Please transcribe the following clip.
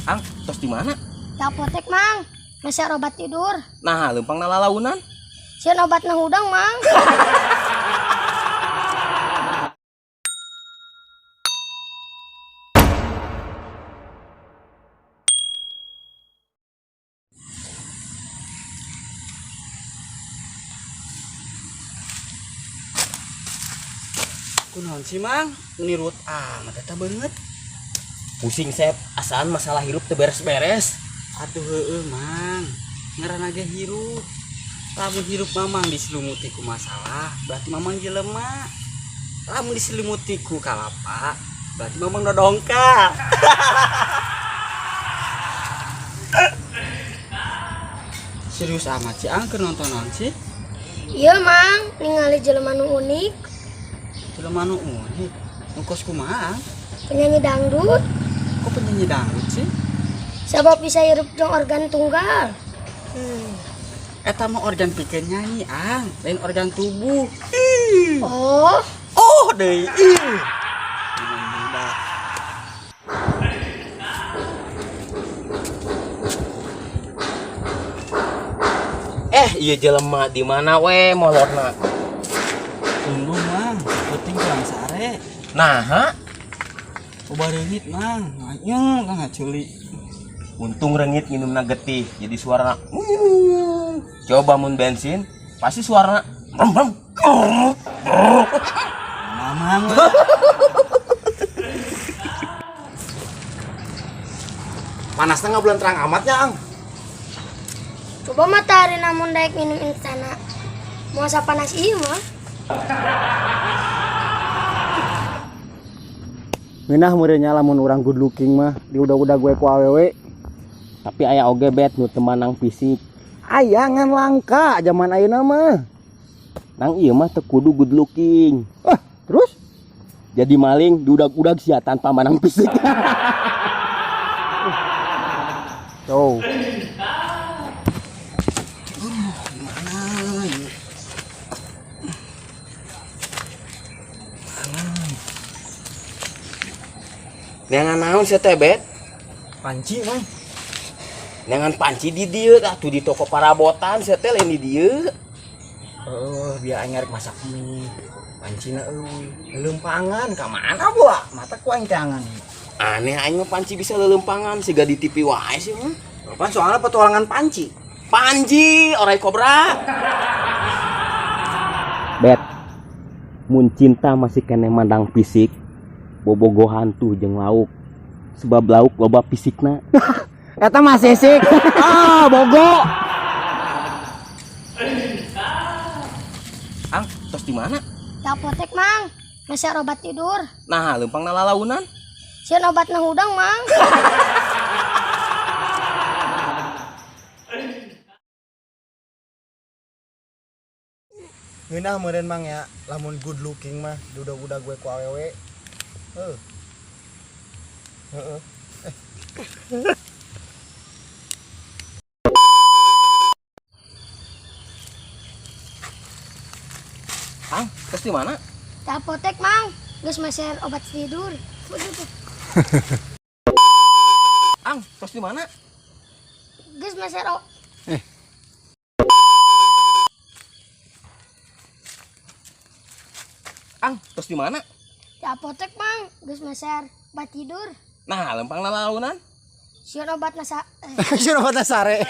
Ang, tos di mana? Di apotek, Mang. Meser obat tidur. Nah, lempang nalalaunan. Sieun obatna hudang, Mang. Kunaon sih, Mang? Menirut amat eta beungeut. Pusing Sep, asaan masalah hirup teu beres-beres. Atuh heueuh, Mang. Ngaranna ge hirup. Lamun hirup Mamang diselimuti ku masalah, berarti Mamang jelema. Lamun diselimuti ku kalapa, berarti Mamang dodongka. Serius amat sih, Ang, keur nonton naon sih? Iya, Mang. Ningali jelema nu unik, Jelema nu unik. Nu kos kumaha, Ang? Penyanyi dangdut. Kok penyanyi dangdut sih? Sabab bisa hirup jeung organ tunggal. Eta mah organ pikeun nyanyi, Ang, lain organ tubuh. Oh, Oh, deui. Ih. Emang budak. Iya jelema di mana we molorna? Tunggu, Mang. Penting kurang sare. Nah, ha? Loba reungit, Mang. Nganyeng kang ngaculi. Untung rengit nginumna getih, jadi suara. Coba mun bensin, pasti suara brem brem. Mamang. Panasnya nggak bulan terang amatnya, Ang. Coba matahari namun daek minum instana. Mau panas ieu mah. Minah meureun lamun urang good looking mah di udah-udah gue ku awewe. Tapi aya oge bet nu teu manang fisik. Aya ngan langka zaman ayeuna mah. Nang ieu mah teu kudu good looking. Ah, terus? Jadi maling diudag-udag sia tanpa manang fisik. Tuh. Neangan naon sia teh bet? Panci, Mang. Neangan panci di dieu atuh di toko parabotan sia teh lain di dieu. Oh, biar aing ngarek masak mie. Pancina euy. Lelempangan ka mana buah? Mata ku aing tangan. Aneh aing mah panci bisa lelempangan siga di TV wae sih mah. Apa soalnya petualangan panci? Panji orai kobra. Bet, mun cinta masih keneh mandang fisik, bobogohan tuh jeung lauk. Sebab lauk loba fisikna. Eta mah sisik. Ah, bogo. Ang, tos di mana? Di apotek, Mang. Meser obat tidur. Nah, lempang nalalaunan. Sieun obatna hudang, Mang. Ngeunah meureun Mang ya, lamun good looking mah di udah-udah gue ku awewe. Heuh. Heeh. Ang, tos di mana? Di apotek, Mang. Geus meser obat tidur. Ang, tos di mana? Geus meser Ang, tos di mana? Di apotek, Mang. Geus meser obat tidur. Nah, lempang nalalaunan. Sieun obatna Sieun obatna sare.